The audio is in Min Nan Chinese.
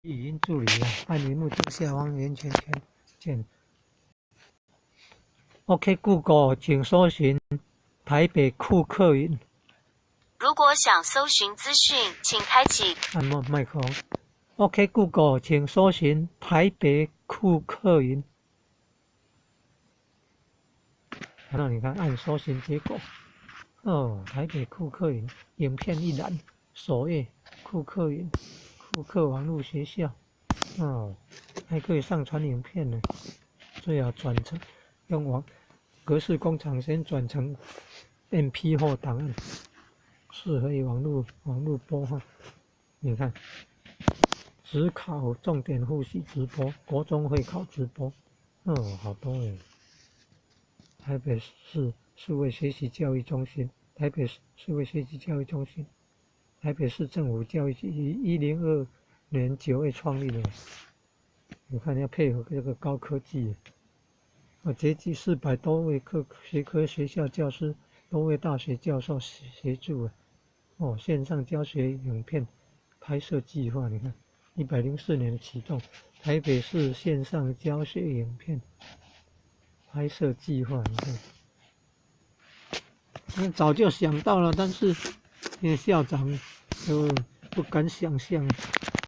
語音助理啊，按螢幕正下方圓圈圈鍵。OK Google，請搜尋台北庫克雲。如果想搜尋資訊，請開啟。按麥克風。OK Google，請搜尋台北庫克雲。那你看，按搜尋結果。哦，台北庫克雲影片一覽，首頁庫克雲，庫克網路學校。哦，還可以上傳影片呢。最好轉成用網格式工廠先轉成 MP4 檔案，適合於網路播放。你看，指考重點複習直播，國中會考直播，哦，好多人。台北市數位學習教育中心，台北市數位學習教育中心，台北市政府教育局於102年9月創立的。你看，要配合這個高科技，啊，結集400多位科學科學校教師，多位大學教授協助啊。哦，線上教學影片拍攝計劃，你看，104年啟動台北市線上教學影片拍攝計劃，你看，那早就想到了，但是那校長都不敢想象。